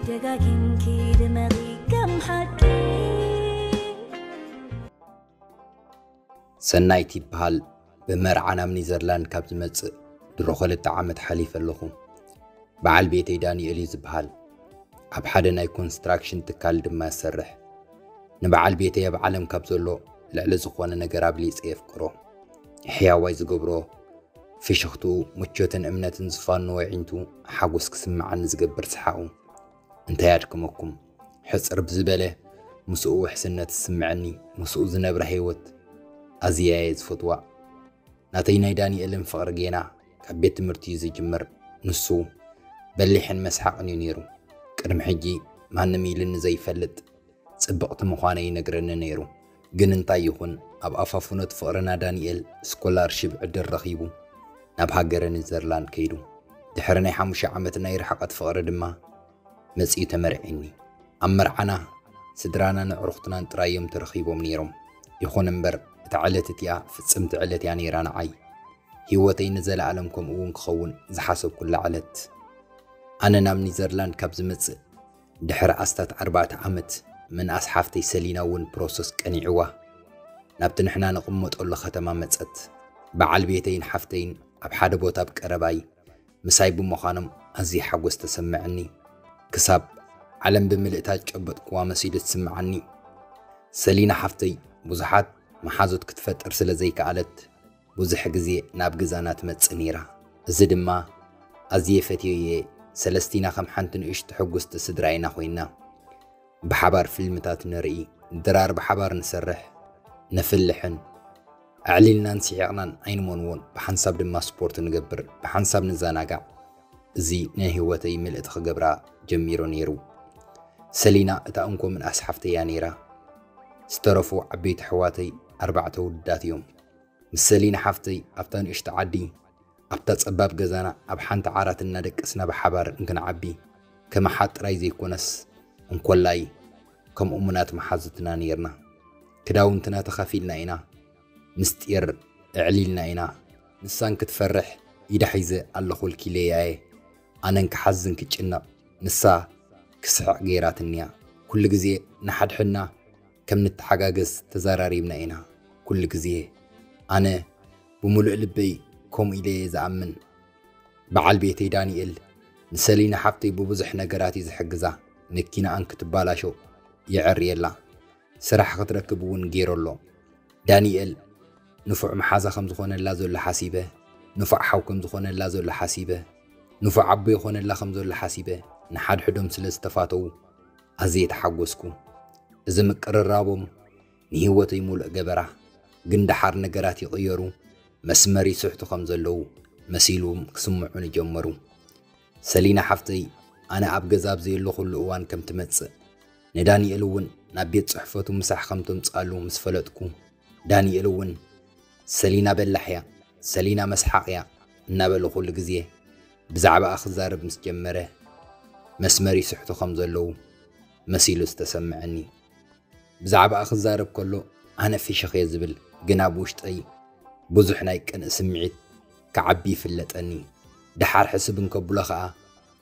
ደጋጊምኪ ድመቒ ከም ሓቂ። ሰናይት ይበሃል። ብመርዓ ናብ ኒዘርላንድ ካብ ዝመጽእ ድሮ ክልተ ዓመት ሓሊፈ ኣለኹ። በዓል ቤተይ ዳንኤል እዩ ዝበሃል። ኣብ ሓደ ናይ ኮንስትራክሽን ትካል ድማ ይሰርሕ። ንበዓል ቤተይ ኣብ ዓለም ካብ ዘሎ ልዕሊ ዝኾነ ነገር ኣብሊጸ የፍቅሮ። ሕያዋይ ዝገብሮ ፍሽኽትኡ፣ ምቾትን እምነትን ዝፋንዎ ኣዒንቱ፣ ሓጎስ ክስምዓኒ ዝገብር ሰሓቑ። እንታይ ኣድክመኩም? ሕጽር ብዝበለ ምስኡ ውሕስነት ዝስምዐኒ፣ ምስኡ ዝነብራ ህይወት ኣዝየ እየ ዝፈትዋ። ናተይ ናይ ዳንኤልን ፍቕሪ ጌና ካብ ቤት ትምህርቲ እዩ ዝጅምር። ንሱ በሊሕን መስሓቕን እዩ ነይሩ። ቅድሚ ሕጂ ማንም ኢሉኒ ዘይፈልጥ ጽብቕቲ ምዃነይ ይነግረኒ ነይሩ። ግን እንታይ ይኹን፣ ኣብ ኣፋፍኖት ፍቕርና ዳንኤል ስኮላርሺፕ ዕድል ረኺቡ ናብ ሃገረ ኒዘርላንድ ከይዱ። ድሕሪ ናይ ሓሙሽተ ዓመት ናይ ርሕቐት ፍቕሪ ድማ መጺኡ ተመርዒኒ። ኣብ መርዓና ስድራናን ኣዕሩኽትናን ጥራይ እዮም ተረኺቦም ነይሮም። ይኹን እምበር እታ ዕለት እቲኣ ፍጽምቲ ዕለት እያ ነይራ ንዓይ። ህይወተይ ንዘለኣለም ከምኡ እውን ክኸውን ዝሓሰብኩላ ዕለት። ኣነ ናብ ኒዘርላንድ ካብ ዝመጽእ ድሕሪ ኣስታት ኣርባዕተ ዓመት ምንኣስ ሓፍተይ ሰሊና እውን ፕሮሰስ ቀኒዕዋ ናብቲ ንሕና ንቕመጠሉ ከተማ መጸት። በዓል ቤተይን ሓፍተይን ኣብ ሓደ ቦታ ኣብ ቀረባይ ምሳይ ብምዃኖም ኣዝየ ሓጎስ ተሰምዐኒ። ክሳብ ዓለም ብምልእታ ዝጨበጥኩዋ መሲሉ ትስምዓኒ። ሰሊና ሓፍተይ ብዙሓት መሓዙት ክትፈጥር ስለ ዘይከኣለት ብዙሕ ግዜ ናብ ገዛና ትመጽእ ነይራ። እዚ ድማ ኣዝየ ፈትየዮ እየ። ሰለስቲና ከም ሓንቲ ንእሽቶ ሕጉስቲ ስድራ ኢና ኮይና። ብሓባር ፊልምታት ንርኢ፣ ድራር ብሓባር ንሰርሕ፣ ነፍልሕን ኣዕሊልናን ስሒቕናን ኣይንመንዎን። ብሓንሳብ ድማ ስፖርት ንገብር፣ ብሓንሳብ ንዘናጋዕ። እዚ ናይ ህይወተይ ምልእቲ ክገብራ ጀሚሩ ነይሩ። ሰሊና እታ እንኮ ምንኣስ ሓፍተይ እያ ነይራ። ዝተረፉ ዓበይቲ ኣሕዋተይ ኣርባዕተ ውዱዳት እዮም። ምስ ሰሊና ሓፍተይ ኣብታ ንእሽቶ ዓዲ፣ ኣብታ ጸባብ ገዛና ኣብ ሓንቲ ዓራት እናደቀስና ብሓባር እንክንዓቢ፣ ከም ኣሓት ጥራይ ዘይኮነስ እንኮላይ ከም እሙናት መሓዙትና ነይርና። ክዳውንትና ተኻፊልና ኢና፣ ምስጢር ኣዕሊልና ኢና። ንሳ እንክትፈርሕ ኢዳ ሒዘ ኣለኹልኪ ኢለያ እየ። ኣነ እንክሓዝን ክጭነቕ ንሳ ክስሕቕ ገይራትኒ እያ። ኩሉ ግዜ ንሓድሕድና ከም ንተሓጋገዝ ተዘራሪብና ኢና። ኩሉ ግዜ ኣነ ብምሉእ ልበይ ከምኡ ኢለ እየ ዝኣምን። በዓል ቤተይ ዳንኤል ንሰሊና ሓፍተይ ብብዙሕ ነገራት እዩ ዝሕግዛ። መኪናኣ እንክትባላሾ የዐርየላ። ስራሕ ክትረክብ እውን ገይሩ ኣሎ። ዳንኤል ንፉዕ መሓዛ ከም ዝኾነላ ዘሎ ሓሲበ፣ ንፉዕ ሓው ከም ዝኾነላ ዘሎ ሓሲበ፣ ንፉዕ ኣቦ ይኾነላ ከም ዘሎ ሓሲበ፣ ንሓድሕዶም ስለ ዝተፋተዉ ኣዝየ ተሓጎስኩ። እዚ ምቅርራቦም ንህይወተይ ሙሉእ ገበራ። ግን ደሓር ነገራት ይቕየሩ፣ መስመር ይስሕቱ ከም ዘለዉ መሲሉዎም ክስምዑኒ ጀመሩ። ሰሊና ሓፍተይ ኣነ ኣብ ገዛ ኣብ ዘየለኹሉ እዋን ከም ትመጽእ፣ ንዳንኤል እውን ናብ ቤት ጽሕፈቱ ምሳሕ ከም ተምጽኣሉ ምስ ፈለጥኩ፣ ዳንኤል እውን ሰሊና በላሕ እያ፣ ሰሊና መስሓቕ እያ እናበለ ኩሉ ግዜ ብዛዕባኣ ክዛረብ ምስ ጀመረ፣ መስመር ይስሕቱ ከም ዘለዉ መሲሉ ዝተሰምዐኒ። ብዛዕባኣ ክዛረብ ከሎ ኣነ ፍሽኽ እየ ዝብል፣ ግን ኣብ ውሽጠይ ብዙሕ ናይ ቅንእ ስምዒት ክዓቢ ይፍለጠኒ። ደሓር ሕስብ እንከብሎ ኸኣ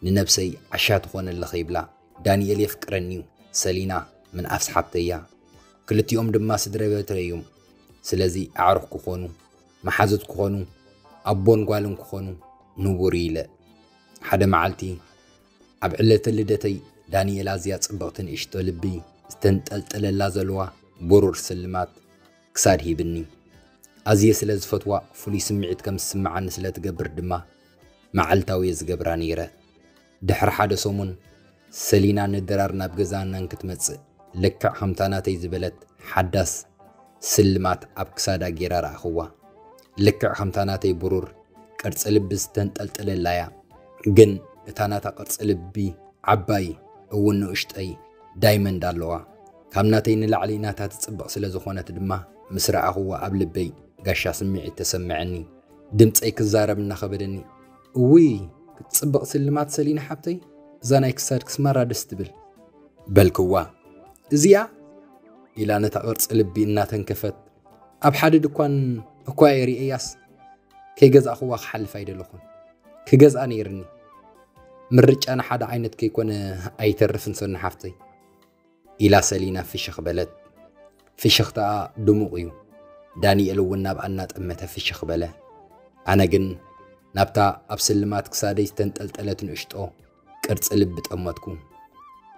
ንነብሰይ ዓሻ ትኾነለኺ ይብላ። ዳንኤል የፍቅረኒ እዩ፣ ሰሊና ምንኣስ ሓብተይ እያ። ክልቲኦም ድማ ስድራ ቤተይ እዮም። ስለዚ ኣዕሩኽ ክኾኑ፣ መሓዙት ክኾኑ፣ ኣቦን ጓልን ክኾኑ ንቡር እዩ ኢለ። ሓደ መዓልቲ ኣብ ዕለተ ልደተይ ዳንኤል ኣዝያ ጽብቕቲ ንእሽቶ ልቢ ዝተንጠልጠለላ ዘለዋ ብሩር ስልማት ክሳድ ሂብኒ። ኣዝየ ስለ ዝፈትዋ ፍሉይ ስምዒት ከም ዝስምዓኒ ስለ ትገብር ድማ መዓልታዊ እየ ዝገብራ ነይረ። ድሕሪ ሓደ ሰሙን ሰሊና ንድራር ናብ ገዛና እንክትመጽእ ልክዕ ከምታ ናተይ ዝበለት ሓዳስ ስልማት ኣብ ክሳዳ ጌራ ረኣኽዋ። ልክዕ ከምታ ናተይ ብሩር ቅርጺ ልቢ ዝተንጠልጠለላ እያ። ግን እታ ናታ ቅርጺ ልቢ ዓባይ እውን ንእሽጠይ ዳይመንድ ኣለዋ። ካብ ናተይ ንላዕሊ ናታ ትጽብቕ ስለ ዝኾነት ድማ ምስ ረኣኽዋ ኣብ ልበይ ጋሻ ስምዒት ተሰምዐኒ። ድምጸይ ክዛረብ እናኸበደኒ፣ እውይ ክትጽብቕ ስልማት ሰሊና ሓብተይ፣ እዛ ናይ ክሳድክስ ማራ ደስ ትብል በልክዋ። እዚኣ ኢላ ነታ ቅርጺ ልቢ እናተንከፈት፣ ኣብ ሓደ ድኳን እኳ እየ ርእየያስ ከይገዛእኽዋ ክሓልፍ ኣይደለኹን። ክገዝኣ ነይርኒ። ምርጫና ሓደ ዓይነት ከይኮነ ኣይተርፍን ሰኑ ሓፍተይ፣ ኢላ ሰሊና ፍሽኽ በለት። ፍሽኽታኣ ድሙቕ እዩ። ዳንኤል እውን ናብኣ እናጠመተ ፍሽኽ በለ። ኣነ ግን ናብታ ኣብ ስልማት ክሳደይ ዝተንጠልጠለት ንእሽጦ ቅርጺ ልቢ ጠመትኩ።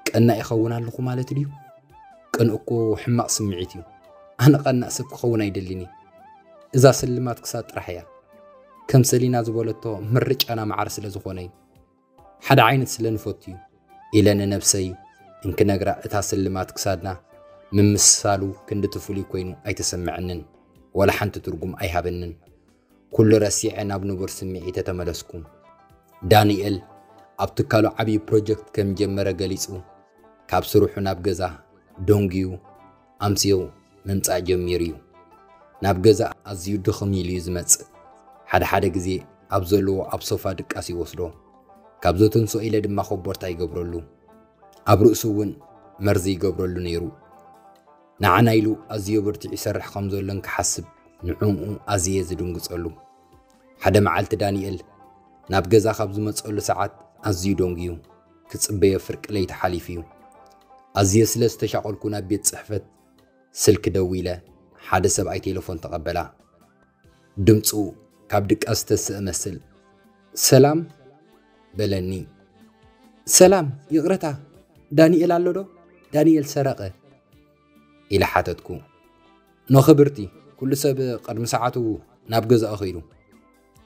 ቀና ይኸውን ኣለኹ ማለት ድዩ? ቅንእ እኮ ሕማቕ ስምዒት እዩ። ኣነ ቀናእ ሰብ ክኸውን ኣይደልን እየ። እዛ ስልማት ክሳድ ጥራሕ እያ። ከም ሰሊና ዝበለቶ ምርጫና ማዕረ ስለ ዝኾነ እዩ። ሓደ ዓይነት ስለ ንፈቱ እዩ ኢለ ንነብሰይ እንክነግራ፣ እታ ስልማት ክሳድና ምምስሳሉ ክንድቲ ፍሉይ ኮይኑ ኣይተሰምዐንን፣ ወላ ሓንቲ ትርጉም ኣይሃበንን። ኩሉ ረሲዐ ናብ ንቡር ስምዒተ ተመለስኩ። ዳንኤል ኣብ ትካሉ ዓብዪ ፕሮጀክት ከም ጀመረ ገሊጹ፣ ካብ ስርሑ ናብ ገዛ ደንጉዩ ኣምስዩ ምምጻእ ጀሚሩ እዩ። ናብ ገዛ ኣዝዩ ድኽም ኢሉ እዩ ዝመጽእ። ሓደ ሓደ ግዜ ኣብ ዘለዎ ኣብ ሶፋ ድቃስ ይወስዶ። ካብ ዘተንስኦ ኢለ ድማ ኮቦርታ ይገብረሉ። ኣብ ርእሱ እውን መርዚ ይገብረሉ ነይሩ። ንዓና ኢሉ ኣዝዮ ብርቲዑ ይሰርሕ ከም ዘሎ እንክሓስብ ንዕኡ ኣዝየ ዝድንግጸሉ። ሓደ መዓልቲ ዳንኤል ናብ ገዛ ካብ ዝመጸሉ ሰዓት ኣዝዩ ደንጉዩ ክጽበዮ ፍርቂ ለይቲ ሓሊፉ እዩ። ኣዝየ ስለ ዝተሻቐልኩ ናብ ቤት ጽሕፈት ስልኪ ደዊለ ሓደ ሰብኣይ ቴሌፎን ተቐበላ። ድምፁ ካብ ድቃስ ዝተስእ መስል። ሰላም በለኒ። ሰላም፣ ይቕረታ፣ ዳንኤል ኣሎ ዶ? ዳንኤል ሰረቐ ኢለ ሓተትኩ። ኖ ክብርቲ፣ ኩሉ ሰብ ቅድሚ ሰዓቱ ናብ ገዛኡ ኸይዱ፣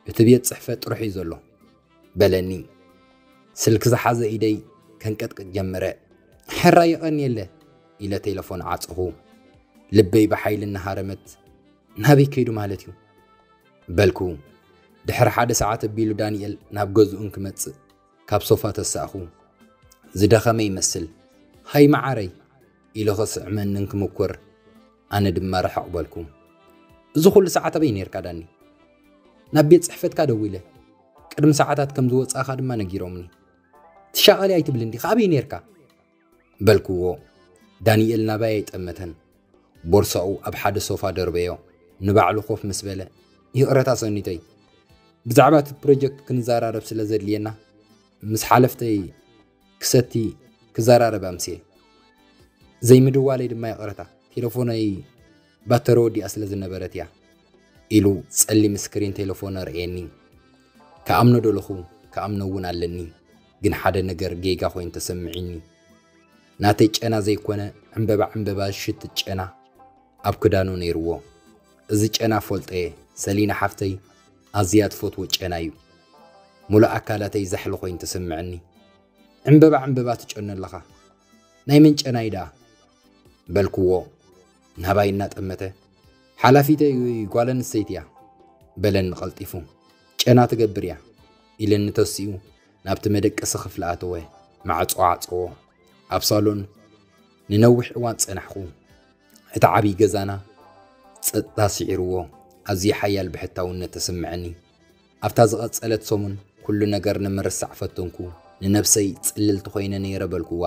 እቲ ቤት ጽሕፈት ጥራሕ እዩ ዘሎ በለኒ። ስልኪ ዝሓዘ ኢደይ ከንቀጥቅጥ ጀመረ። ሕራይ የቐንየለ ኢለ ቴለፎን ዓጸኹ። ልበይ ብሓይሊ እናሃረመት ናበይ ከይዱ ማለት እዩ በልኩ። ድሕሪ ሓደ ሰዓት ኣቢሉ ዳንኤል ናብ ገዝኡ እንክመጽእ ካብ ሶፋ ተሳእኹ። ዝደኸመ ይመስል። ሃይ መዓረይ ኢሉ ኸስዕመኒ እንክምኩር ኣነ ድማ ርሕቕ በልኩ። እዚ ኹሉ ሰዓት ኣበይ ነርካ ዳኒ? ናብ ቤት ጽሕፈትካ ደዊለ ቅድሚ ሰዓታት ከም ዝወጻእኻ ድማ ነጊሮምኒ። ትሻቐሊ ኣይትብልን ዲኻ? ኣበይ ነርካ? በልክዎ። ዳንኤል ናባይ ኣይጠመተን። ቦርሳኡ ኣብ ሓደ ሶፋ ደርበዮ። ንባዕሉ ኮፍ ምስ በለ፣ ይቕረታ ሰኒተይ፣ ብዛዕባ እቲ ፕሮጀክት ክንዘራረብ ስለ ዘድልየና ምስ ሓለፍተይ ክሰቲ ክዘራረብ ኣምስየ። ዘይምድዋለይ ድማ ይቕረታ፣ ቴለፎነይ ባተሪ ወዲኣ ስለ ዝነበረት እያ ኢሉ ጸሊም ስክሪን ቴለፎን ኣርእየኒ። ክኣምኖ ደለኹ፣ ክኣምኖ እውን ኣለኒ፣ ግን ሓደ ነገር ጌጋ ኮይኑ ተሰምዒኒ። ናተይ ጨና ዘይኮነ ዕምበባ ዕምበባ ዝሽትት ጨና ኣብ ክዳኑ ነይርዎ። እዚ ጨና ፈልጦ እየ፣ ሰሊና ሓፍተይ ኣዝያ ትፈትዎ ጨና እዩ። ሙሉእ ኣካላተይ ዛሕሊ ኮይኑ ተሰምዐኒ። ዕምበባ ዕምበባ ትጨኑ ኣለኻ፣ ናይ መን ጨና እዩ ደኣ? በልክዎ ናባይ እናጠመተ። ሓላፊተይ ወይ ጓል ኣንስተይቲ እያ በለኒ ቀልጢፉ። ጨና ትገብር እያ ኢለኒ ተሲኡ ናብቲ መደቀሲ ክፍሊ ኣተወ። ማዕጾ ዓጸዎ። ኣብ ሳሎን ንነዊሕ እዋን ጸናሕኩ። እቲ ዓብዪ ገዛና ጸጥታ ስዒርዎ። ኣዝዩ ሓያል ብሕታውነት ተሰምዐኒ። ኣብታ ዝቐጸለት ሰሙን ኩሉ ነገር ንምርሳዕ ፈተንኩ። ንነብሰይ ጽልልቲ ኮይነ ነይረ በልኩዋ።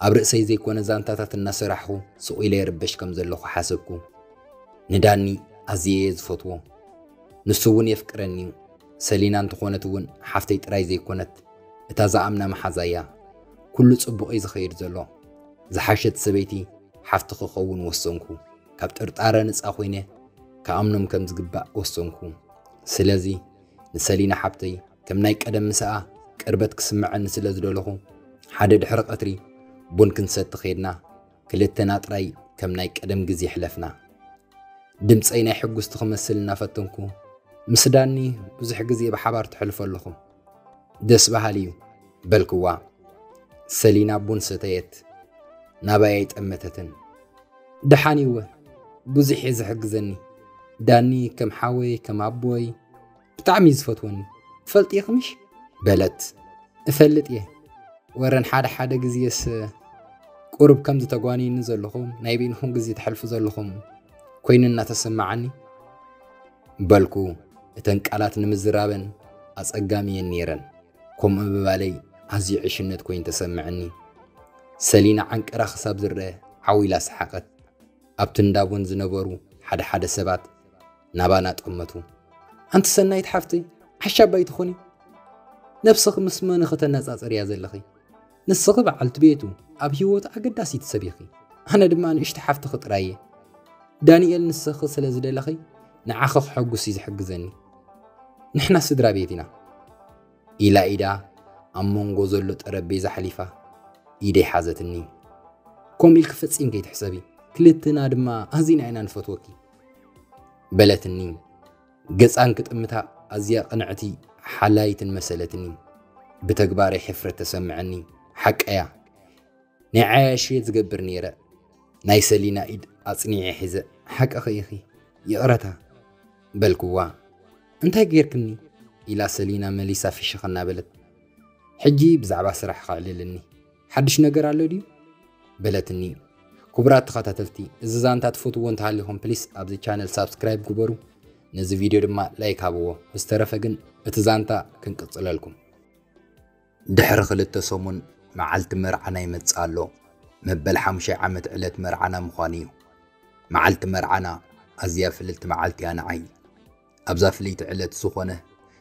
ኣብ ርእሰይ ዘይኮነ ዛንታታት እናሰራሕኹ ስቕ ኢለ ይርበሽ ከም ዘለኹ ሓሰብኩ። ንዳኒ ኣዝየ እየ ዝፈትዎ። ንሱ እውን የፍቅረኒ እዩ። ሰሊና እንተኾነት እውን ሓፍተይ ጥራይ ዘይኮነት፣ እታ ዝኣምና መሓዛ እያ። ኩሉ ጽቡቕ እዩ ዝኸይድ ዘሎ። ዝሓሸት ሰበይቲ ሓፍቲ ክኸውን ወሰንኩ። ካብ ጥርጣረ ነጻ ኮይነ ክኣምኖም ከም ዝግባእ ወሰንኩ። ስለዚ ንሰሊና ሓብተይ ከም ናይ ቀደም ምስኣ ቅርበት ክስምዐኒ ስለ ዝደለኹ፣ ሓደ ድሕሪ ቀትሪ ቡን ክንሰቲ ኸይድና፣ ክልተና ጥራይ ከም ናይ ቀደም ግዜ ሕለፍና። ድምጸይ ናይ ሕጉስቲ ክመስል እናፈተንኩ፣ ምስ ዳኒ ብዙሕ ግዜ ብሓባር ተሕልፎ ኣለኹም። ደስ በሃሊ እዩ በልክዋ። ሰሊና ቡን ሰተየት፣ ናባይ ኣይጠመተትን። ደሓን እወ፣ ብዙሕ እዩ ዝሕግዘኒ። ዳኒ ከም ሓወይ፣ ከም ኣቦይ ብጣዕሚ እዩ ዝፈትወኒ። ትፈልጢ ኢኺ ምሽ? በለት። እፈልጥ እየ። ወረን ሓደ ሓደ ግዜስ ቁሩብ ከም ዝተጓንዩኒ ዘለኹም፣ ናይ በይንኹም ግዜ ተሕልፉ ዘለኹም ኮይኑ እናተሰማዓኒ በልኩ። እተን ቃላት ንምዝራበን ኣጸጋሚ እየን ነይረን። ከምኡ ምባለይ ኣዝዩ ዕሽነት ኮይኑ ተሰምዐኒ። ሰሊና ዓንቀራ ክሳብ ዝረአ ዓው ኢላ ሰሓቐት። ኣብቲ እንዳ ቡን ዝነበሩ ሓደ ሓደ ሰባት ናባና ጠመቱ። ኣንቲ ሰናይት ሓፍተይ፣ ዓሻ ኣባይ ትኾኒ? ነብስኺ ምስ መን ከተነጻጽርያ ዘለኺ? ንስኺ በዓልቲ ቤቱ፣ ኣብ ህይወቱ ኣገዳሲት ሰብ ኢኺ። ኣነ ድማ ንእሽቶ ሓፍትኺ ጥራይ እየ። ዳንኤል ንስኺ ስለ ዝደለኺ ንዓኺ ክሐጉስ እዩ ዝሕግዘኒ። ንሕና ስድራ ቤት ኢና። ኢላ ኢዳ ኣብ መንጎ ዘሎ ጠረጴዛ ሓሊፋ ኢደይ ሓዘትኒ። ከምኡ ኢልኪ ፈጺምኪ ኣይትሕሰቢ። ክልትና ድማ ኣዚና ኢና ንፈትወኪ። በለትኒ። ገጻን ክጥምታ ኣዝያ ቅንዕቲ ሓላይትን መሰለትኒ። ብተግባረይ ሕፍረት ተሰምዐኒ። ሓቀያ። ናይ ዓያሽ እየ ዝገብር ነይረ። ናይ ሰሊና ኢድ ኣጽኒዐ ሒዘ፣ ሓቅኺ ኢኺ፣ ይቕረታ በልክዋ። እንታይ ጌርክኒ? ኢላ ሰሊና መሊሳ ፍሽኽ እናበለት። ሕጂ ብዛዕባ ስራሕ ከዕልልኒ። ሓድሽ ነገር ኣሎ ድዩ? በለትኒ። ክቡራት ተኸታተልቲ፣ እዚ ዛንታ ትፈትዎ እንተሃሊኹም ፕሊስ ኣብዚ ቻነል ሳብስክራይብ ግበሩ፣ ነዚ ቪድዮ ድማ ላይክ ሃብዎ። ዝተረፈ ግን እቲ ዛንታ ክንቅጽለልኩም። ድሕሪ ክልተ ሰሙን መዓልቲ መርዓና ይመጽእ ኣሎ። መበል ሓሙሻይ ዓመት ዕለት መርዓና ምዃኑ እዩ። መዓልቲ መርዓና ኣዝያ ፍልልቲ መዓልቲ እያ ንዓይ። ኣብዛ ፍልይቲ ዕለት ዝኾነ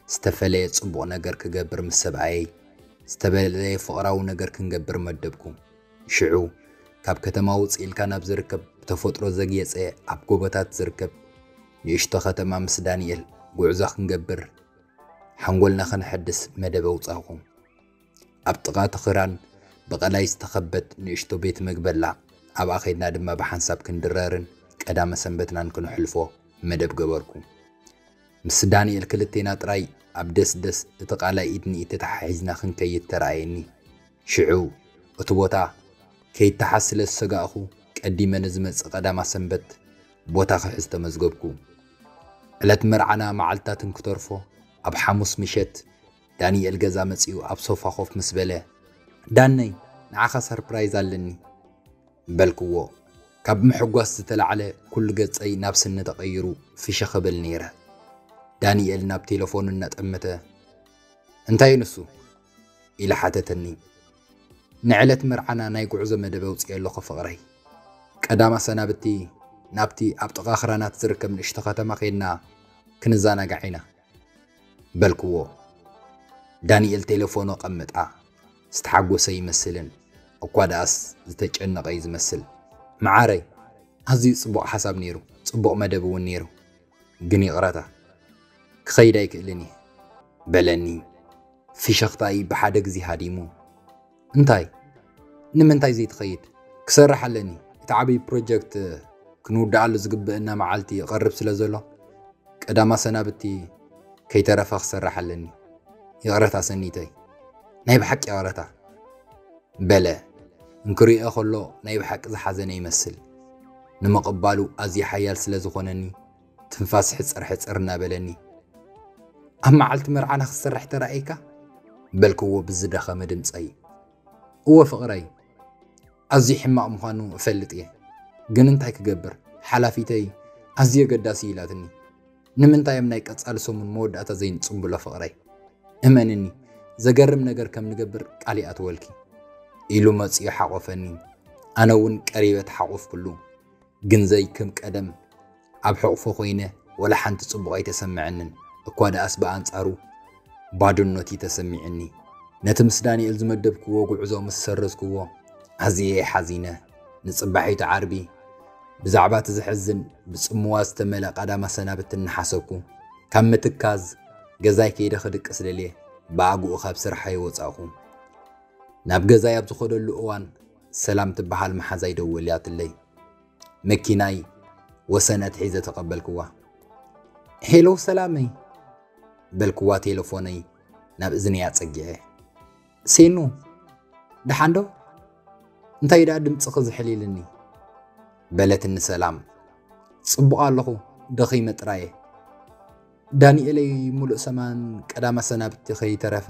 ዝተፈለየ ጽቡቕ ነገር ክገብር ምስ ሰብኣየይ ዝተፈለየ ፍቕራዊ ነገር ክንገብር መደብኩ። ሽዑ ካብ ከተማ ውጽእ ኢልካ ናብ ዝርከብ ብተፈጥሮ ዘግየጸ ኣብ ጎቦታት ዝርከብ ንእሽቶ ከተማ ምስ ዳንኤል ጉዕዞ ክንገብር ሓንጎልና ከነሐድስ መደብ ኣውጻኹ። ኣብ ጥቓ እቲ ክራን ብቐላይ ዝተኸበት ንእሽቶ ቤት መግቢ ኣላ። ኣብኣ ኸይድና ድማ ብሓንሳብ ክንድረርን ቀዳመ ሰንበትናን ክንሕልፎ መደብ ገበርኩ። ምስ ዳንኤል ክልቴና ጥራይ ኣብ ደስደስ እቲ ቃላይ ኢድ ንኢድ ተተሓሒዝና ክንከይድ ተራእየኒ። ሽዑ እቲ ቦታ ከይተሓዝ ስለ ዝሰጋእኹ ቀዲመ ንዝመጽእ ቀዳማ ሰንበት ቦታ ክሕዝ ተመዝገብኩ። ዕለት መርዓና መዓልትታት እንክተርፎ ኣብ ሓሙስ ምሸት ዳንኤል ገዛ መጺኡ ኣብ ሶፋ ኮፍ ምስ በለ፣ "ዳነይ፣ ንዓኻ ሰርፕራይዝ ኣለኒ" በልክዎ። ካብ ምሕጓስ ዝተላዕለ ኩሉ ገጸይ ናብ ስኒ ተቐይሩ ፍሽኽ እብል ነይረ። ዳንኤል ናብ ቴሌፎኑ እናጠመተ፣ "እንታይ እዩ ንሱ?" ኢሉ ሓተተኒ። "ንዕለት መርዓና ናይ ጉዕዞ መደብ ኣውጽኤ ኣለኹ ፍቕረይ። ቀዳም ኣሰናብቲ ናብቲ ኣብ ጥቓ ክራናት ዝርከብ ንእሽቶ ከተማ ኸይድና ክንዘናጋዕ ኢና" በልክዎ። ዳንኤል ቴሌፎኑ ኣቐመጣ። ዝተሓጎሰ ይመስልን እኳ ደኣስ ዝተጨነቐ እዩ ዝመስል። "መዓረይ፣ ኣዝዩ ጽቡቕ ሓሳብ ነይሩ፣ ጽቡቕ መደብ እውን ነይሩ። ግን ይቕረታ፣ ክኸይድ ኣይክእልን እየ" በለኒ። ፍሽኽታይ ብሓደ ግዜ ሃዲሙ። "እንታይ? ንምንታይ ዘይትኸይድ? ክሰርሕ ኣለኒ። እቲ ዓብዪ ፕሮጀክት ክንውድኣሉ ዝግብእና መዓልቲ ይቐርብ ስለ ዘሎ፣ ቀዳም ኣሰናብቲ ከይተረፈ ክሰርሕ ኣለኒ። ይቕረታ ሰኒተይ፣ ናይ ብሓቂ ይቕረታ" በለ። እንክሪኦ ከሎ ናይ ብሓቂ ዝሓዘነ ይመስል። ንምቕባሉ ኣዝዩ ሓያል ስለ ዝኾነኒ ትንፋስ ሕጽር ሕጽር እናበለኒ፣ "ኣብ መዓልቲ መርዓና ክትሰርሕ ተራእየካ?" በልክዎ ብዝደኸመ ድምጸይ። "እወ ፍቕረይ፣ ኣዝዩ ሕማቕ ምዃኑ እፈልጥ እየ። ግን እንታይ ክገብር፣ ሓላፊተይ ኣዝዩ ኣገዳሲ ኢላትኒ። ንምንታይ ኣብ ናይ ቀጻሊ ሰሙን መወዳእታ ዘይንጽምብሎ ፍቕረይ? እመንኒ፣ ዘገርም ነገር ከም ንገብር ቃል ይኣትወልኪ" ኢሉ መጺኡ ሓቖፈኒ። ኣነ እውን ቀሪበ ተሓቖፍኩሉ። ግን ዘይከም ቀደም ኣብ ሕቑፎ ኮይነ ወላ ሓንቲ ጽቡቕ ኣይተሰምዐንን። እኳ ደኣስ ብኣንጻሩ ባዶነት እዩ ተሰሚዕኒ። ነቲ ምስ ዳንኤል ዝመደብክዎ ጉዕዞ ምስ ሰረዝክዎ ኣዝየ እየ ሓዚነ። ንጽባሒቱ ዓርቢ ብዛዕባ እቲ ዘሕዝን ብጽምዋ ዝተመልአ ቀዳም ኣሰናብቲ እናሓሰብኩ፣ ካብ ምትካዝ ገዛይ ከይደ ክድቅስ ደልየ ብኣግኡ ካብ ስርሓይ ወጻእኹ። ናብ ገዛይ ኣብ ዝኸደሉ እዋን ሰላም ትበሃል መሓዛይ ደወላትለይ። መኪናይ ወሰን ኣትሒዘ ተቐበልክዋ። "ሄሎ ሰላመይ" በልክዋ ቴሌፎነይ ናብ እዝነይ ኣጸጊዐ። "ሴኑ፣ ደሓን ዶ? እንታይ ደኣ ድምጽኺ ዝሕል ኢልኒ?" በለትኒ ሰላም። "ጽቡቕ ኣለኹ፣ ደኺመ ጥራየ። ዳንኤለይ ሙሉእ ሰማን ቀዳም ኣሰናብቲ ከይተረፈ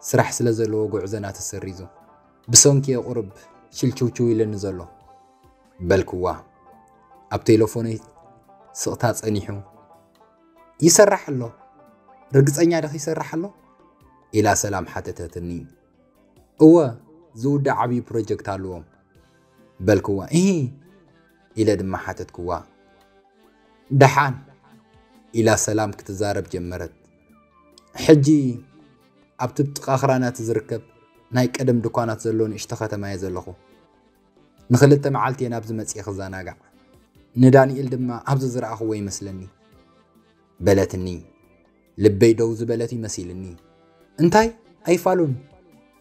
ስራሕ ስለ ዘለዎ ጉዕዞና ተሰሪዙ። ብሰንኪ ቁሩብ ሽልችውችው ኢለኒ ዘሎ" በልክዋ። ኣብ ቴሌፎነይ ስቕታ ጸኒሑ። "ይሰርሕ ኣሎ። ርግጸኛ ዲኺ ይሰርሕ ኣሎ?" ኢላ ሰላም ሓተተትኒ። "እወ፣ ዝውዳእ ዓብዪ ፕሮጀክት ኣለዎም" በልክዋ። "እሂ?" ኢለ ድማ ሓተትክዋ። "ደሓን" ኢላ ሰላም ክትዛረብ ጀመረት። "ሕጂ ኣብቲ ጥቓ ክራናት ዝርከብ ናይ ቀደም ድኳናት ዘለዎ ንእሽቶ ከተማ እየ ዘለኹ። ንኽልተ መዓልቲ እየ ናብዚ መጽየ ክዘናጋዕ። ንዳንኤል ድማ ኣብዚ ዝረኣኽዎ ይመስለኒ በለትኒ። ልበይ ደው ዝበለት ይመሲልኒ። እንታይ? ኣይፋሉን።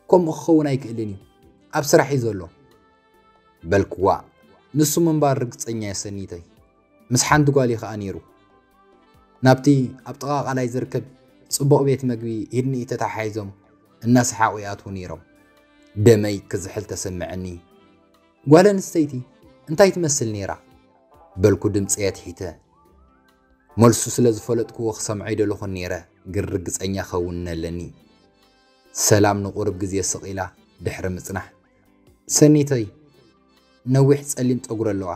ከምኡ ክኸውን ኣይክእልን እዩ። ኣብ ስራሕ እዩ ዘሎ በልክዋ። ንሱ ምንባር ርግጸኛ እየ ሰኒተይ። ምስ ሓንቲ ጓል እዩ ከኣ ነይሩ። ናብቲ ኣብ ጥቓ ቃላይ ዝርከብ ጽቡቕ ቤት መግቢ ኢድንኢ ተተሓሒዞም እናሰሓቑ ይኣትዉ ነይሮም። ደመይ ክዝሕል ተሰምዐኒ። ጓል ኣንስተይቲ እንታይ ትመስል ነይራ? በልኩ ድምጸይ ኣትሒተ። መልሱ ስለ ዝፈለጥክዎ ክሰምዖ ኣይደለኹን ነይረ፣ ግን ርግጸኛ ከውንነለኒ። ሰላም ንቑሩብ ግዜ ስቕ ኢላ ድሕሪ ምጽናሕ፣ ሰኒተይ ነዊሕ ጸሊም ጸጉሪ ኣለዋ።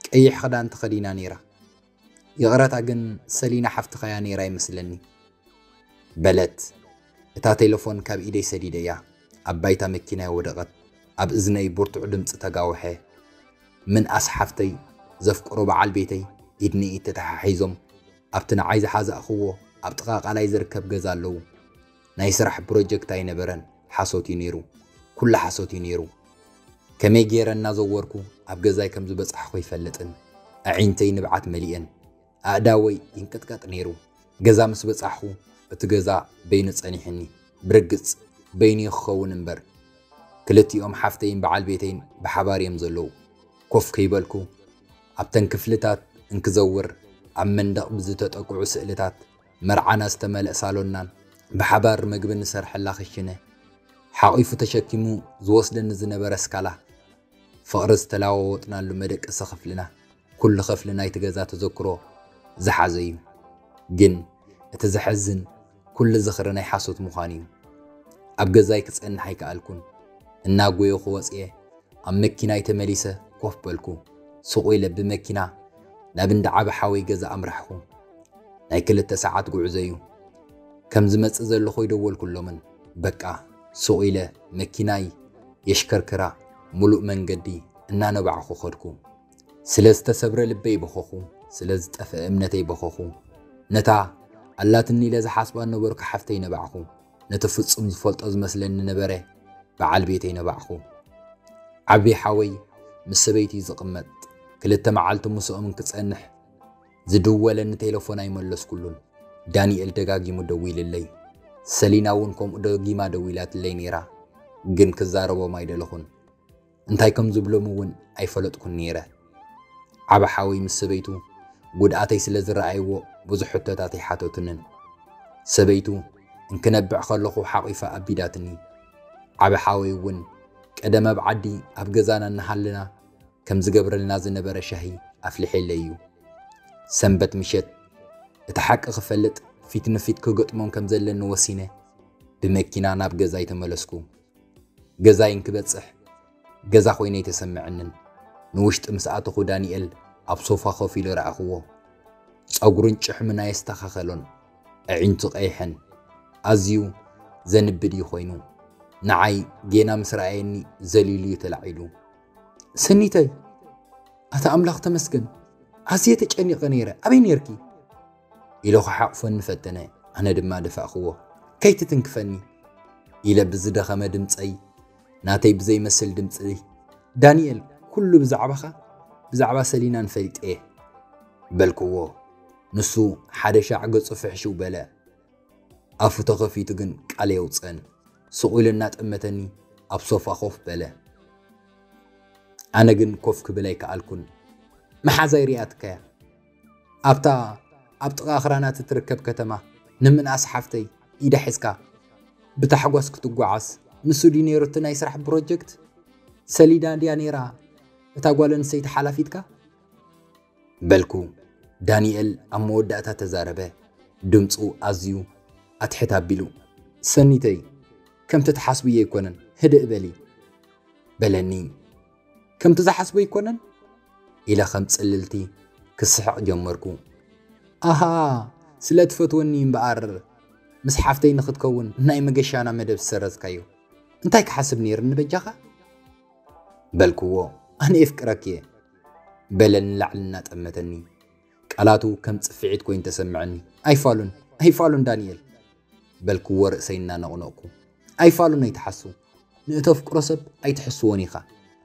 ቀይሕ ክዳን ተኸዲና ነይራ። ይቕረታ ግን ሰሊና ሓፍትኻያ ነይራ ይመስለኒ። በለት። እታ ቴሌፎን ካብ ኢደይ ሰዲደያ ኣብ ባይታ መኪናይ ወደቐት። ኣብ እዝነይ ብርቱዕ ድምጺ ተጋውሐ። ምንኣስ ሓፍተይ ዘፍቅሮ በዓል ቤተይ ኢድ ንኢድ ተተሓሒዞም ኣብቲ ንዓይ ዝሓዛእኽዎ ኣብ ጥቓ ቃላይ ዝርከብ ገዛ ኣለዉ። ናይ ስራሕ ፕሮጀክት ኣይነበረን፣ ሓሶት እዩ ነይሩ። ኩሉ ሓሶት እዩ ነይሩ። ከመይ ገይረ እናዘወርኩ ኣብ ገዛይ ከም ዝበጻሕኹ ኣይፈልጥን። ኣዒንተይ ንብዓት መሊኤን። ኣእዳወይ ይንቅጥቀጥ ነይሩ። ገዛ ምስ በጻሕኹ እቲ ገዛ በይኑ ጸኒሕኒ። ብርግጽ በይኑ እዩ ክኸውን እምበር። ክልቲኦም ሓፍተይን በዓል ቤተይን ብሓባር እዮም ዘለዉ። ኮፍ ከይበልኩ ኣብተን ክፍልታት እንክዘውር ኣብ መንደቕ ብዝተጠቅዑ ስእልታት መርዓና ዝተመልአ ሳሎንናን ብሓባር ምግቢ ንሰርሐላ ክሽነ ሓቒፉ ተሸኪሙ ዝወስደኒ ዝነበረ ስካላ ፍቕሪ ዝተለዋወጥናሉ መደቀሲ ክፍልና ኩሉ ክፍሊ ናይቲ ገዛ ተዘክሮ ዝሓዘ እዩ። ግን እቲ ዘሕዝን ኩሉ ዝኽሪ ናይ ሓሶት ምዃኑ እዩ። ኣብ ገዛይ ክጸንሕ ኣይከኣልኩን። እናጎየኹ ወጽየ ኣብ መኪናይ ተመሊሰ ኮፍ በልኩ። ስቑ ኢለ ብመኪና ናብ እንዳ ዓቢ ሓወይ ገዛ ኣምራሕኹ። ናይ ክልተ ሰዓት ጉዕዞ እዩ። ከም ዝመጽእ ዘለኹ ይደወልኩሎምን በቃ ስቑ ኢለ መኪናይ የሽከርክራ ሙሉእ መንገዲ እናነባዕኹ ኸድኩ። ስለ ዝተሰብረ ልበይ በኸኹ፣ ስለ ዝጠፍአ እምነተይ በኸኹ። ነታ ኣላትኒ ኢለ ዝሓስባ ነበርኩ ሓፍተይ ነባዕኹ። ነቲ ፍጹም ዝፈልጦ ዝመስለኒ ነበረ በዓል ቤተይ ነባዕኹ። ዓቢ ሓወይ ምስ ሰበይቱ እዩ ዝቕመጥ። ክልተ መዓልቲ ምስኦም እንክጸንሕ ዝድወለኒ ቴሌፎን ኣይመለስኩሉን። ዳንኤል ደጋጊሙ ደዊልለይ። ሰሊና እውን ከምኡ ደጊማ ደዊላትለይ ነይራ፣ ግን ክዛረቦም ኣይደለኹን። እንታይ ከም ዝብሎም እውን ኣይፈለጥኩን ነይረ። ዓቢ ሓወይ ምስ ሰበይቱ ጉድኣተይ ስለ ዝረኣይዎ ብዙሕ ሕቶታት ኣይሓተቱንን። ሰበይቱ እንክነብዕ ከለኹ ሓቒፋ ኣቢዳትኒ። ዓቢ ሓወይ እውን ቀደም ኣብ ዓዲ ኣብ ገዛና እናሃለና ከም ዝገብረልና ዝነበረ ሻሂ ኣፍሊሒለይ እዩ። ሰንበት ምሸት እቲ ሓቂ ክፈልጥ ፊት ንፊት ክገጥሞም ከም ዘለኒ ወሲነ ብመኪና ናብ ገዛይ ተመለስኩ። ገዛይ እንክበጽሕ ገዛ ኮይነ ኣይተሰምዐንን። ንውሽጢ ምስ ኣተኹ ዳንኤል ኣብ ሶፋ ኮፍ ኢሉ ረኣኽዎ። ጸጉሩን ጭሕሙን ኣየስተኻኸሎን። ኣዒንቱ ቀይሐን። ኣዝዩ ዘንብድ እዩ ኮይኑ። ንዓይ ጌና ምስ ረኣየኒ ዘሊሉ እዩ ተላዒሉ። ሰኒተይ፣ ኣታ ኣምላኽ ተመስገን፣ ኣዝየ ተጨኒቐ ነይረ። ኣበይ ነይርኪ? ኢሉ ክሓቕፈኒ ፈተነ። ኣነ ድማ ደፋእክዎ። ከይትትንክፈኒ ኢለ ብዝደኸመ ድምጸይ ናተይ ብዘይመስል ድምጺ፣ ዳንኤል፣ ኩሉ ብዛዕባኻ ብዛዕባ ሰሊናን ፈሊጠ እየ በልክዎ። ንሱ ሓደ ሻዕ ገጹ ፍሕሽው በለ። ኣፉ ተኸፊቱ ግን ቃል የውጽእን። ስቕ ኢሉ እናጠመተኒ ኣብ ሶፋ ኮፍ በለ። ኣነ ግን ኮፍ ክብል ኣይከኣልኩን። መሓዛይ ሪኣትካያ ኣብታ ኣብ ጥቓ ኣኽራናት እትርከብ ከተማ ንምንኣስ ሓፍተይ ኢዳ ሒዝካ ብታሕጓስ ክትጓዓዝ ንሱ ድዩ ነይሩ እቲ ናይ ስራሕ ፕሮጀክት? ሰሊና ድያ ነይራ እታ ጓል ኣንስተይቲ ሓላፊትካ? በልኩ። ዳንኤል ኣብ መወዳእታ ተዛረበ። ድምፁ ኣዝዩ ኣትሕት ኣቢሉ፣ ሰኒተይ፣ ከምቲ ትሓስብዮ ኣይኮነን፣ ህድእ በሊ በለኒ። ከምቲ ዝሓስቦ ኣይኮነን ኢለ ከም ጽልልቲ ክስሕቕ ጀመርኩ። ኣሃ፣ ስለ ትፈትወኒ እምበኣር ምስ ሓፍተይ ንኽትከውን ናይ መገሻና መደብ ዝሰረዝካዮ። እንታይ ክሓስብ ነይርኒ በጃኻ? በልክዎ። ኣነ የፍቅረኪ እየ በለ ንላዕሊ እናጠመተኒ። ቃላቱ ከም ጽፍዒት ኮይኑ ተሰምዐኒ። ኣይፋሉን፣ ኣይፋሉን ዳንኤል። በልክዎ ርእሰይ እናነቕነቕኩ። ኣይፋሉን ኣይትሓሱ። ንእተፍቅሮ ሰብ ኣይትሕስዎን ኢኻ።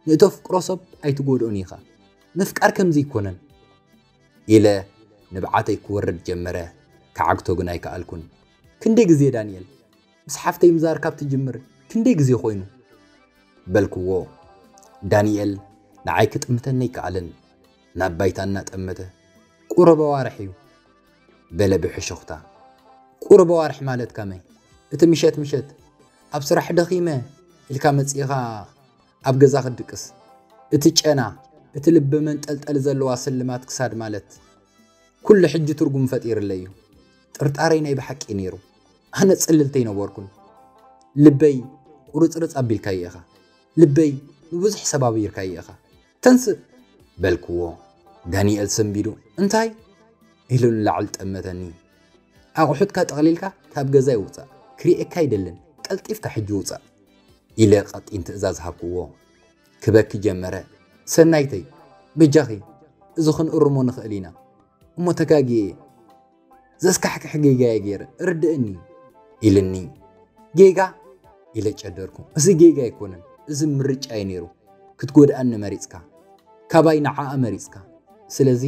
ንእተፍቅሮ ሰብ ኣይትጎድኦን ኢኻ። ምፍቃር ከምዚ ኣይኮነን። ኢለ ንብዓተይ ክወርድ ጀመረ። ክዓግቶ ግን ኣይከኣልኩን። ክንደይ ግዜ ዳንኤል? ምስ ሓፍተይ ምዛር ካብ ትጅምር ክንደይ ግዜ ኮይኑ? በልክዎ። ዳንኤል ንዓይ ክጥምተኒ ኣይከኣለን። ናብ ባይታ እናጠመተ፣ ቁሩብ ኣዋርሕ እዩ፣ በለ ብሕሹኽታ። ቁሩብ ኣዋርሕ ማለት ከመይ? እቲ ምሸት ምሸት ኣብ ስራሕ ደኺመ ኢልካ መጺእኻ ኣብ ገዛ ክትድቅስ፣ እቲ ጨና፣ እቲ ልቢ መንጠልጠሊ ዘለዋ ስልማት ክሳድ ማለት ኩሉ ሕጂ ትርጉም ፈጢርለይ እዩ። ጥርጣረይ ናይ ብሓቂ ነይሩ። ኣነ ጽልልቲ ኣይነበርኩን። ልበይ ቁርጽርጽ ኣቢልካዮ ኢኻ። ልበይ ንብዙሕ ሰብ ኣቢርካዮ ኢኻ። ተንስእ! በልክዎ። ዳንኤል ሰንቢዱ፣ እንታይ? ኢሉ ንላዕሊ ጠመተኒ። ኣቑሑትካ ጠቕሊልካ ካብ ገዛይ ውጻእ። ክርእየካ ኣይደልን። ቀልጢፍካ ሕጂ ውጻእ። ኢለ ቀጢን ትእዛዝ ሃብክዎ። ክበኪ ጀመረ። ሰናይተይ፣ በጃኺ፣ እዚ ክንእርሞ ንኽእል ኢና። እሞ ተጋግየ እየ። ዘስካሕክሕ ጌጋ እየ ገይረ፣ ርድእኒ። ኢልኒ። ጌጋ? ኢለ ጨደርኩ። እዚ ጌጋ ኣይኮነን፣ እዚ ምርጫ እዩ ነይሩ። ክትጎድኣኒ መሪጽካ። ካባይ ንዓኣ መሪጽካ። ስለዚ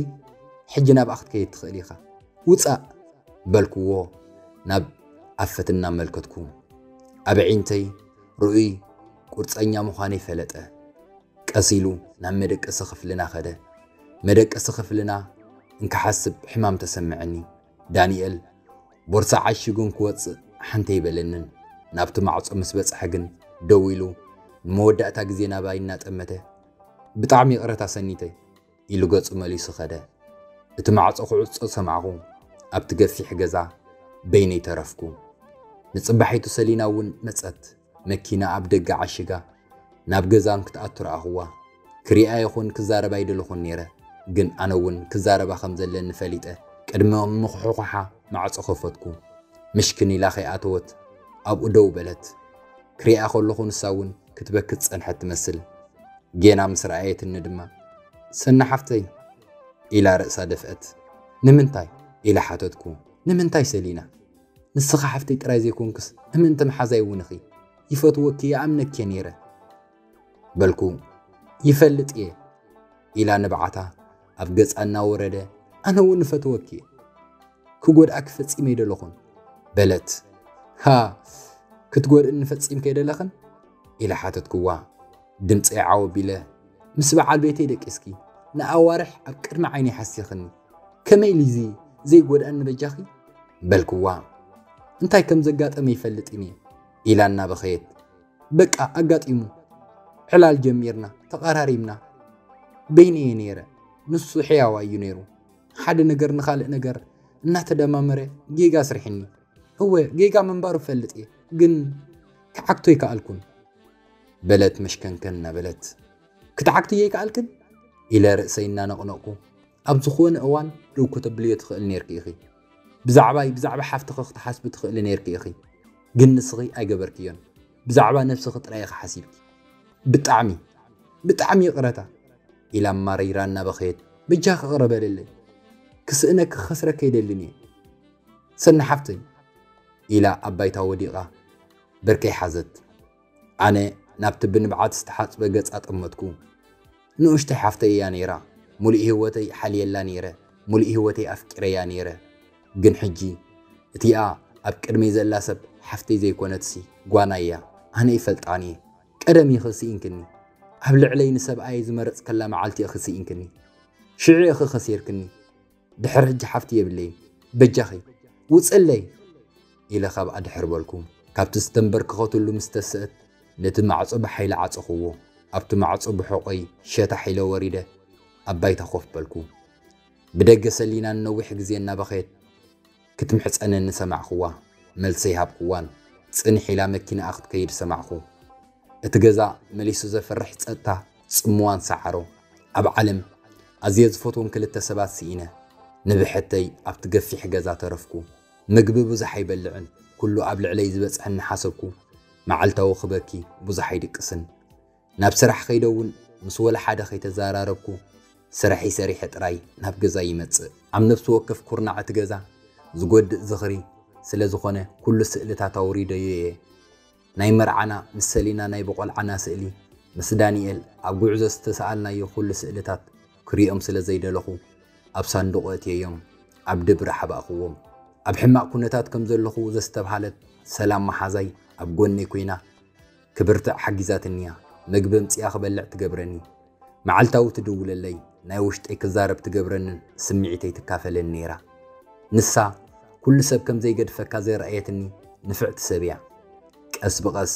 ሕጂ ናብኣ ክትከይድ ትኽእል ኢኻ። ውጻእ! በልክዎ ናብ ኣፈት እናመልከትኩ። ኣብ ኣዒንተይ ርኡይ ቁርጸኛ ምዃነይ ፈለጠ። ቀስ ኢሉ ናብ መደቀሲ ክፍልና ከደ። መደቀሲ ክፍልና እንክሓስብ ሕማም ተሰምዐኒ። ዳንኤል ቦርሳ ዓሺጉ እንክወጽእ ሓንቲ ኣይበለንን። ናብቲ ማዕጾ ምስ በጽሐ ግን ደው ኢሉ ንመወዳእታ ግዜ ናባይ እናጠመተ፣ ብጣዕሚ ይቕረታ ሰኒተይ፣ ኢሉ ገጹ መሊሱ ከደ። እቲ ማዕጾ ክዕጾ ሰማዕኹ። ኣብቲ ገፊሕ ገዛ በይነይ ተረፍኩ። ንጽባሒቱ ሰሊና እውን መጸት። መኪና ኣብ ደገ ዓሺጋ ናብ ገዛን ክትኣቱ ረኣኽዋ። ክሪኣ ይኹን ክዛረብ ኣይደለኹን ነይረ፣ ግን ኣነ እውን ክዛረባ ከም ዘለኒ ፈሊጠ ቅድሚ ምኹሕኳሓ ማዕጾ ከፈትኩ። ምሽክን ኢላ ከይኣተወት ኣብኡ ደው በለት። ክሪኣ ከለኹ ንሳ እውን ክትበኪ ዝጸንሐት ትመስል። ጌና ምስ ረኣየትኒ ድማ፣ ሰኒ ሓፍተይ፣ ኢላ ርእሳ ደፍአት። ንምንታይ? ኢለ ሓተትኩ። ንምንታይ ሰሊና? ንስኻ ሓፍተይ ጥራይ ዘይኮንክስ እምንቲ መሓዛይ እውን ኢኺ። ይፈትወኪ፣ ይኣምነኪ እየ ነይረ። በልኩ። ይፈልጥ እየ፣ ኢላ ንብዓታ ኣብ ገጻ እናወረደ፣ ኣነ እውን እፈትወኪ እየ። ክጎድኣኪ ፈጺመ ኣይደለኹን፣ በለት። ሃ፣ ክትጎድእኒ ፈጺምኪ ኣይደለኽን? ኢለ ሓተትክዋ። ድምጸይ ዓው ኣቢለ፣ ምስ በዓል ቤተይ ደቂስኪ፣ ንኣዋርሕ ኣብ ቅድሚ ዓይነይ ሓሲኽኒ። ከመይ ኢሉ እዚ ዘይጎድኣኒ በጃኺ? በልክዋ። እንታይ ከም ዘጋጠመ ይፈልጥን እየ፣ ኢላ እናበኸየት። በቃ ኣጋጢሙ። ዕላል ጀሚርና፣ ተቐራሪብና። በይነይ እየ ነይረ፣ ንሱ ሕያዋ እዩ ነይሩ። ሓደ ነገር ንኻልእ ነገር እናተደማመረ ጌጋ ኣስሪሕኒ። እወ፣ ጌጋ ምንባሩ እፈልጥ እየ፣ ግን ክዓግቶ ኣይከኣልኩን። በለት መሽከንከን እናበለት። ክትዓግትዮ ኣይከኣልክን? ኢለ ርእሰይ እናነቕነቕኩ። ኣብ ዝኾነ እዋን ደው ከተብልዮ ትኽእል ነይርኪ ኢኺ። ብዛዕባይ፣ ብዛዕባ ሓፍትኺ ክትሓስቢ ትኽእሊ ነይርኪ ኢኺ። ግን ንስኺ ኣይገበርክዮን። ብዛዕባ ነብስኺ ጥራይ ኢኺ ሓሲብኪ። ብጣዕሚ፣ ብጣዕሚ ይቕረታ፣ ኢላ ኣማሪራ እናበኸየት፣ በጃኺ ይቕረ በልለይ። ክስእነኪ ክኸስረኪ ኣይደልን እየ። ሰኒ ሓፍተይ፣ ኢላ ኣብ ባይታ ወዲቓ ብርከይ ሓዘት። ኣነ ናብቲ ብንብዓት ዝተሓጽበ ገጻ ጠመትኩ። ንኡሽተይ ሓፍተይ እያ ነይራ። ሙሉእ ህይወተይ ሓልየላ ነይረ። ሙሉእ ህይወተይ ኣፍቂረያ ነይረ። ግን ሕጂ እቲኣ ኣብ ቅድመይ ዘላ ሰብ ሓፍተይ ዘይኮነትሲ ጓና እያ። ኣነ ይፈልጣን እየ። ቀደም ኢኺ ስኢንክኒ። ኣብ ልዕለይ ንሰብኣይ ዝመረጽከላ መዓልቲ ኢኺ ስኢንክኒ። ሽዑ ኢኺ ከሲርክኒ። ድሕር ሕጂ ሓፍቲ የብለይን። በጃኺ ውጽለይ፣ ኢለ ካብኣ ድሕር በልኩ። ካብቲ ዝተንበርክኸትሉ ምስ ተስአት፣ ነቲ ማዕጾ ብሓይሊ ዓጸኽዎ። ኣብቲ ማዕጾ ብሕቖይ ሸታሕ ኢለ ወሪደ፣ ኣብ ባይታ ኮፍ በልኩ። ብደገ ሰሊና ንነዊሕ ግዜ እናበኸየት ክትምሕጸነኒ ሰማዕክዋ። መልሲ ኣይሃብክዋን። ጽንሕ ኢላ መኪናኣ ክትከይድ ሰማዕኩ። እቲ ገዛ መሊሱ ዘፍርሕ ጸጥታ ጽምዋን ሰዓሮ። ኣብ ዓለም ኣዝየ ዝፈትዎም ክልተ ሰባት ስኢነ። ንብሕተይ ኣብቲ ገፊሕ ገዛ ተረፍኩ። ምግቢ ብዙሕ ኣይበልዕን። ኩሉ ኣብ ልዕለይ ዝበጽሐ እናሓሰብኩ፣ መዓልታዊ ክበኪ ብዙሕ ኣይድቅስን። ናብ ስራሕ ከይደ እውን ምስ ወላ ሓደ ከይተዘራረብኩ፣ ስራሐይ ሰሪሐ ጥራይ ናብ ገዛ ይመጽእ። ኣብ ነፍሲ ወከፍ ኩርናዕ እቲ ገዛ ዝጎድእ ዝኽሪ ስለ ዝኾነ ኩሉ ስእልታት ኣውሪደዮ እየ። ናይ መርዓና ምስ ሰሊና ናይ ብቆልዓና ስእሊ፣ ምስ ዳንኤል ኣብ ጉዕዞ ዝተሰኣልናዮ ኩሉ ስእልታት ክሪኦም ስለ ዘይደለኹ ኣብ ሳንዱቕ ኣእትየዮም ኣብ ድብሪ ሓባእክዎም። ኣብ ሕማቕ ኩነታት ከም ዘለኹ ዘስተብሃለት ሰላም መሓዛይ ኣብ ጎነይ ኮይና ክብርትዕ ሓጊዛትኒ እያ። መግቢ ኣምጺኣ ክበልዕ ትገብረኒ። መዓልታዊ ትድውለለይ፣ ናይ ውሽጠይ ክዛረብ ትገብረንን ስምዒተይ ትካፈለኒ ነይራ። ንሳ ኩሉ ሰብ ከም ዘይገድፈካ ዘርኣየትኒ ንፍዕቲ ሰብ እያ። ቀስ ብቐስ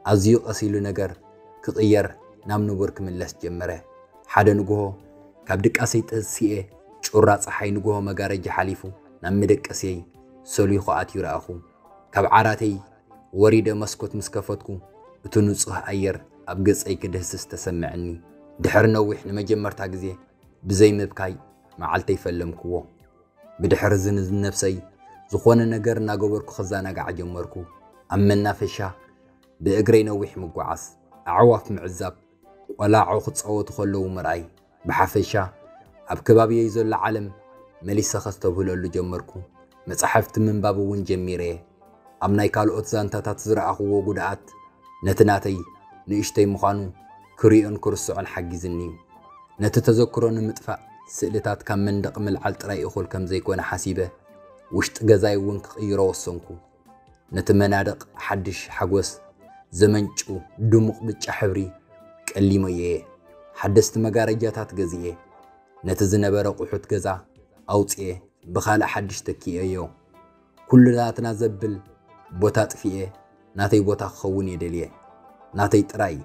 ኣዝዩ ቀስ ኢሉ ነገር ክቕየር ናብ ንቡር ክምለስ ጀመረ። ሓደ ንግሆ ካብ ድቃሰይ ተሲኤ ጩራ ጸሓይ ንግሆ መጋረጃ ሓሊፉ ናብ መደቀስየይ ሰሊኹ ኣትዩ ረኣኹ። ካብ ዓራተይ ወሪደ መስኮት ምስ ከፈትኩ እቲ ንጹህ ኣየር ኣብ ገጸይ ክድህስስ ተሰምዐኒ። ድሕሪ ነዊሕ ንመጀመርታ ግዜ ብዘይ ምብካይ መዓልተይ ፈለምክዎ። ብድሕሪ እዚ ንነብሰይ ዝኾነ ነገር እናገበርኩ ክዘናጋዕ ጀመርኩ። ኣብ መናፈሻ ብእግረይ ነዊሕ ምጓዓዝ፣ ኣዕዋፍ ምዕዛብ፣ ቆላዑ ክጻወቱ ከለዉ ምርኣይ፣ ብሓፈሻ ኣብ ከባቢየይ ዘሎ ዓለም መሊሰ ከስተብህለሉ ጀመርኩ። መጻሕፍቲ ምንባብ እውን ጀሚረ እየ። ኣብ ናይ ካልኦት ዛንታታት ዝረኣኽዎ ጉድኣት ነቲ ናተይ ንእሽተይ ምዃኑ ክሪኦን ክርስዖን ሓጊዝኒ እዩ። ነቲ ተዘክሮ ንምጥፋእ ስእልታት ካብ መንደቕ ምልዓል ጥራይ እኹል ከም ዘይኮነ ሓሲበ ውሽጢ ገዛይ እውን ክቕይሮ ወሰንኩ። ነቲ መናድቕ ሓድሽ ሓጎስ ዘመንጩ ድሙቕ ብጫ ሕብሪ ቀሊመዮ እየ። ሓደስቲ መጋረጃታት ገዚኤ፣ ነቲ ዝነበረ ቁሑት ገዛ ኣውጽኤ ብኻልእ ሓድሽ ተኪኤዮ። ኩሉ ናትና ዘብል ቦታ ኣጥፊኤ ናተይ ቦታ ክኸውን እየ ደልየ። ናተይ ጥራይ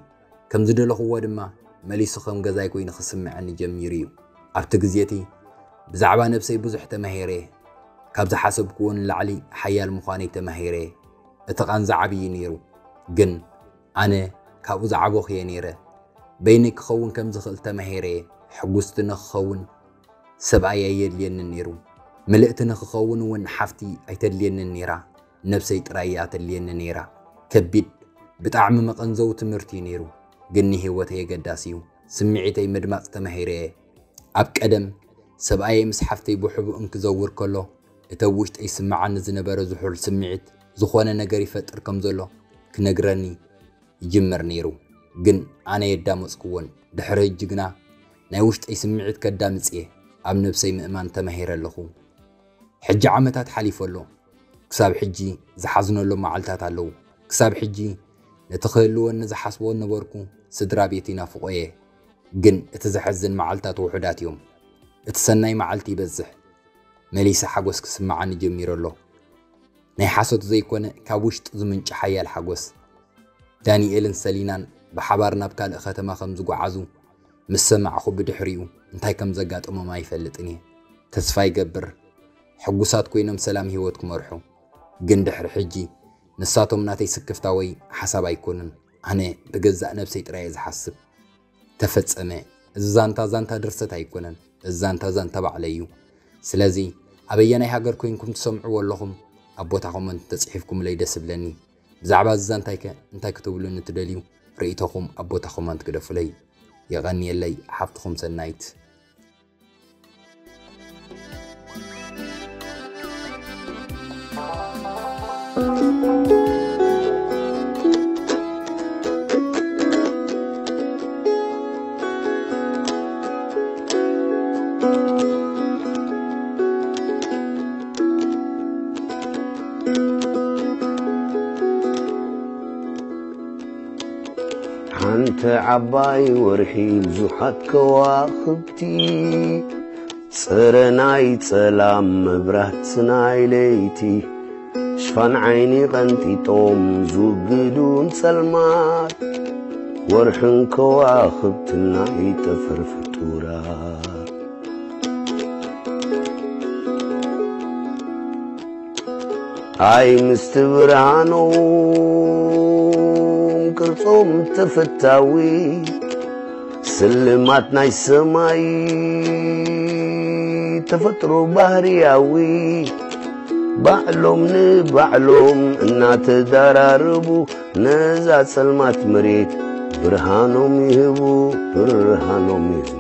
ከም ዝደለኽዎ ድማ መሊሱ ከም ገዛይ ኮይኑ ክስምዐኒ ጀሚሩ እዩ። ኣብቲ ግዜ እቲ ብዛዕባ ነብሰይ ብዙሕ ተማሂረ እየ። ካብ ዝሓሰብክዎ ንላዕሊ ሓያል ምዃነይ ተማሂረ እየ። እቲ ቃንዛ ዓብዪ ነይሩ፣ ግን ኣነ ካብኡ ዝዓበኹ እየ ነይረ። በይነይ ክኸውን ከም ዝኽእል ተማሂረ እየ። ሕጉስቲ ንኽኸውን ሰብኣይ ኣየድልየንን ነይሩ። ምልእቲ ንኽኸውን እውን ሓፍቲ ኣይተድልየንን ነይራ። ነብሰይ ጥራይ እያ ተድልየኒ ነይራ። ከቢድ፣ ብጣዕሚ መቐንዘዊ ትምህርቲ እዩ ነይሩ፣ ግን ንህይወተይ ኣገዳሲ እዩ። ስምዒተይ ምድማጽ ተማሂረ እየ። ኣብ ቀደም ሰብኣየይ ምስ ሓፍተይ ብሕቡእ እንክዘውር ከሎ፣ እቲ ኣብ ውሽጠይ ይስምዓኒ ዝነበረ ዝሑል ስምዒት ዝኾነ ነገር ይፈጥር ከም ዘሎ ክነግረኒ ይጅምር ነይሩ። ግን ኣነ የዳመጽክዎን። ድሕሪ ሕጂ ግና ናይ ውሽጠይ ስምዒት ከዳምጽ እየ። ኣብ ነብሰይ ምእማን ተማሂረ ኣለኹ። ሕጂ ዓመታት ሓሊፉ ኣሎ። ክሳብ ሕጂ ዝሓዝነሎም መዓልታት ኣለዉ። ክሳብ ሕጂ ነቲ ክህልወኒ ዝሓስቦ ነበርኩ፣ ስድራ ቤት ይናፍቖ እየ። ግን እቲ ዘሐዝን መዓልታት ውሑዳት እዮም። እቲ ሰናይ መዓልቲ ይበዝሕ። መሊሰ ሓጎስ ክስምዓኒ ጀሚሩ ኣሎ። ናይ ሓሶት ዘይኮነ፣ ካብ ውሽጢ ዝምንጩ ሓያል ሓጎስ። ዳንኤልን ሰሊናን ብሓባር ናብ ካልእ ከተማ ከም ዝጓዓዙ ምስ ሰማዕኹ፣ ብድሕሪኡ እንታይ ከም ዘጋጠሞም ኣይፈልጥን እየ። ተስፋ ይገብር ሕጉሳት ኮይኖም ሰላም ህይወት ክመርሑ። ግን ድሕሪ ሕጂ ንሳቶም ናተይ ስክፍታ ወይ ሓሳብ ኣይኮኑን። ኣነ ብገዛእ ነብሰይ ጥራይ እየ ዝሓስብ። ተፈጸመ። እዚ ዛንታ ዛንታ ድርሰት ኣይኮነን። እዚ ዛንታ ዛንታ ባዕለይ እዩ። ስለዚ ኣበየናይ ሃገር ኮይንኩም ትሰምዕዎ ኣለኹም፣ ኣብ ቦታ ኮመንት ተጽሒፍኩምለይ ደስ ይብለኒ። ብዛዕባ እዚ ዛንታይከ እንታይ ክትብሉኒ ትደልዩ? ርእይቶኹም ኣብ ቦታ ኮመንት ግደፉለይ። የቐንየለይ፣ ሓፍትኹም ሰናይት። ሓንቲ ዓባይ ወርሒ ብዙሓት ከዋኽብቲ፣ ጽረ ናይ ጸላም መብራት ናይ ለይቲ፣ ሽፋን ዓይኒ ቀንጢጦም ዝውግዱ ንጸልማት፣ ወርሕን ከዋኽብትን ናይ ጠፈር ፍጡራት። ኣይ ምስቲ ብርሃኖም ቅርጾም ተፈታዊ፣ ስልማት ናይ ሰማይ ተፈጥሮ ባህርያዊ፣ ባዕሎም ንባዕሎም እናተዳራረቡ ነዛ ጸልማት መሬት ብርሃኖም ይህቡ፣ ብርሃኖም ይህቡ።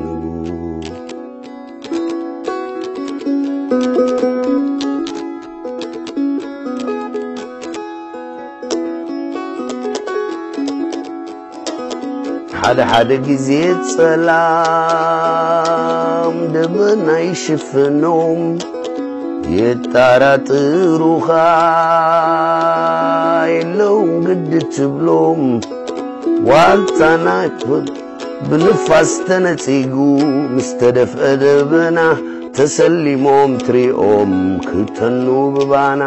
ሓደ ሓደ ግዜ ጸላም ደበና ይሽፍኖም፣ የጣራጥሩኻ የለውም ግዲ ትብሎም። ዋልታ ናይ ብ-፣ ብንፋስ ተነጺጉ ምስ ተደፍአ ደበና፣ ተሰሊሞም ትሪኦም ክተኑ ብባና፣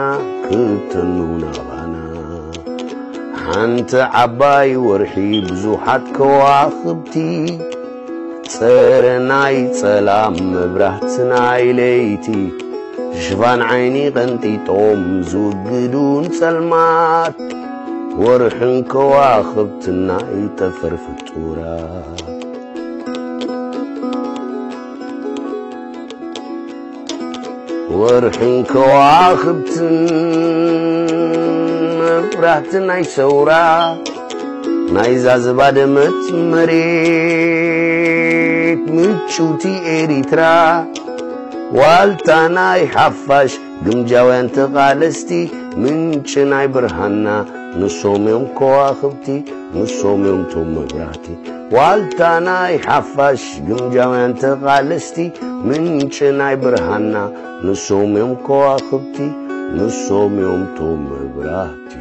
ክተኑ ናባና። ሓንቲ ዓባይ ወርሒ ብዙሓት ከዋኽብቲ፣ ጸረ ናይ ጸላም መብራህቲ ናይ ለይቲ፣ ሽፋን ዓይኒ ቀንጢጦም ዝውግዱ ንጸልማት፣ ወርሕን ከዋኽብትን ናይ ጠፈር ፍጡራት። ወርሕን ከዋኽብትን መብራህቲ ናይ ሰውራ፣ ናይዛ ዝባደመት መሬት ምጭውቲ ኤሪትራ፣ ዋልታ ናይ ሓፋሽ ግምጃውያን ተቓለስቲ፣ ምንጪ ናይ ብርሃንና ንሶም እዮም ከዋኽብቲ፣ ንሶም እዮም ቶም መብራህቲ። ዋልታ ናይ ሓፋሽ ግምጃውያን ተቓለስቲ፣ ምንጪ ናይ ብርሃንና ንሶም እዮም ከዋኽብቲ፣ ንሶም እዮም ቶም መብራህቲ።